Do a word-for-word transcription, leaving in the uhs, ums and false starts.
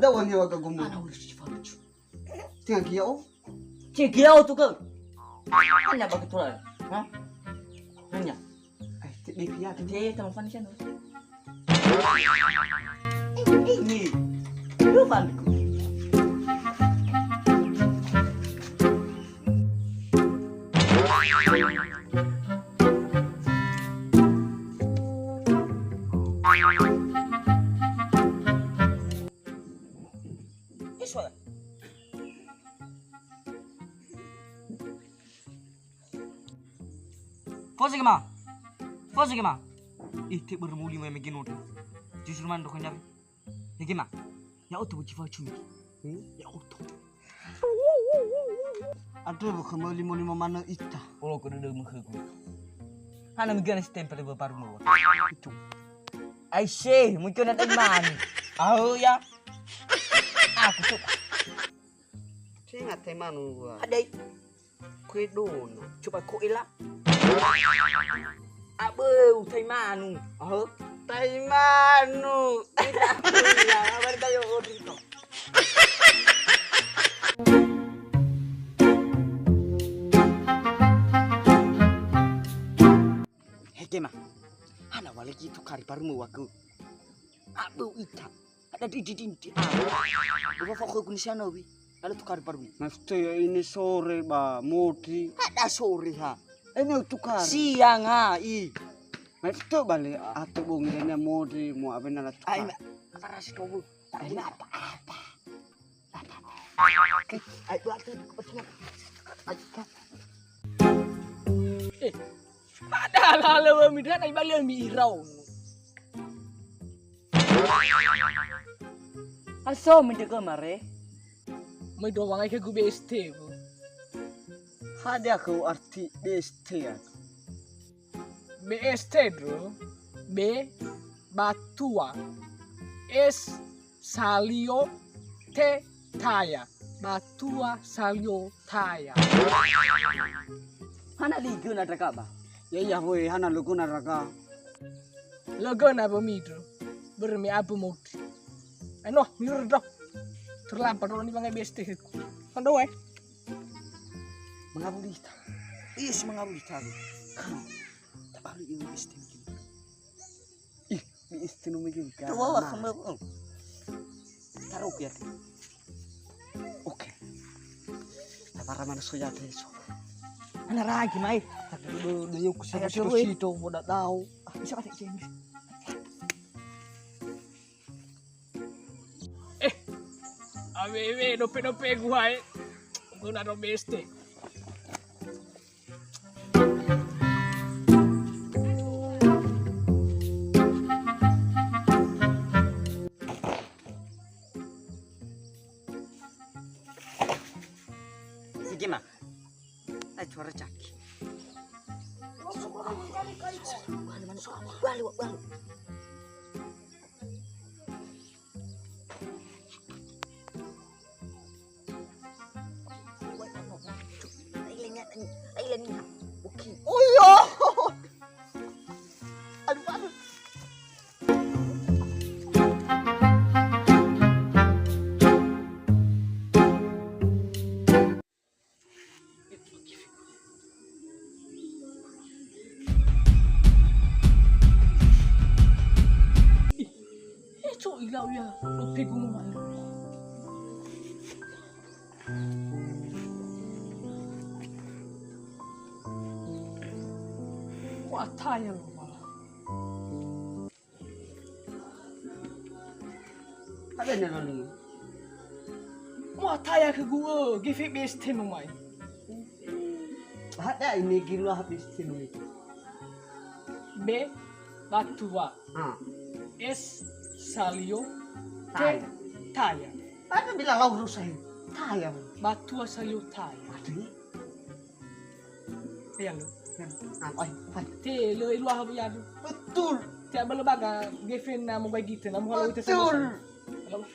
Tahu hanya warga gombo. Ana udah si falucu. Tengah kia, oh. Cek ya'o tu kau. Hanya bagi tulang. Ha? Hanya. Eh, te-, te-, te-, te-, teman Vanessa no. Ini. Lu bantu. Isola. Fosi ke ma? Fosi ke ma? Ih, te bermuli mai mege noda. Justru man dokon jabi. Mege ma? Ya oto buci fa cumi. Hmm? Ya oto. Aduh, bukan mau lima-lima mana ita. Olo ko dede mekhe ku. Hana mege na stempel be baru mau. Itu. Aisyah, mungkin ada iman. Aho ya. Aku tu. Tenga tai manu wa. Adai. Kue dona. Coba ko ela. Abeu tai manu. Aho. Tai manu. Ita. Ya, apa tayo odri to. Heke ma. Hana wale gitu kari parumu waku. Abeu ita. Ada di, di, di, di. Ufa fa khoi kunisiano wi. Lalu tukar baru. Maksudnya ya ini sore ba modi. Ada sore ha. Ini tukar. Siang ha i. Maksudnya balik atau bongi dan modi mau apa nak tukar. Ai, apa ras kau bu? Ai, apa, apa? Apa? Ai, buat tu. Ai, Eh, padahal halo midra na ibali mi irau. Aso menjaga mare. Mai doang ai ke gu B S T bu. Hadia kau arti B S T ya? B S T dro. B, batua. S, salio. T, taya. Batua salio taya. Hana ligö na ndraga ba? Ya, ya, woi, hana ligö na ndraga. Ligö na ba midro. Berme abu modi. Eno, mirdo. Terlambat dulu ni bangai B S T ku. Kan doa, eh? Mengabulita. Is mengabulita. Tabalu ini B S T mungkin. Ih, di istinu mege. Tuwa wa khama. Taruh ya. Oke. Tabara mana soya te so. Ana ragi mai. Tapi do do yuk. Ayo, sito sito boda tau. Bisa pakai jenis. Eh, awewe dope-dope gua, eh. Guna do B S T. Sige, ma. Ai, suara caki. Balu, balu, balu. Oh iya. Aduh, aduh. Eh, cok, ilau ya, lo pegu no mai. Wah, taya lo malah. Ada na lalu. Wah, taya ke gua, G V B S T no mai. Ada ini gila habis sinu itu. B, batua. Ah. S, salio. T, taya. Taya. Ada bilang lau rusahin. Taya. Batua salio taya. Aduh. Iya, lo. Apa? Te, lo, ilu aha ya, lo. Betul. Te, abang lo baga, G V na mau gaji te, na mau kalau kita betul. Halo.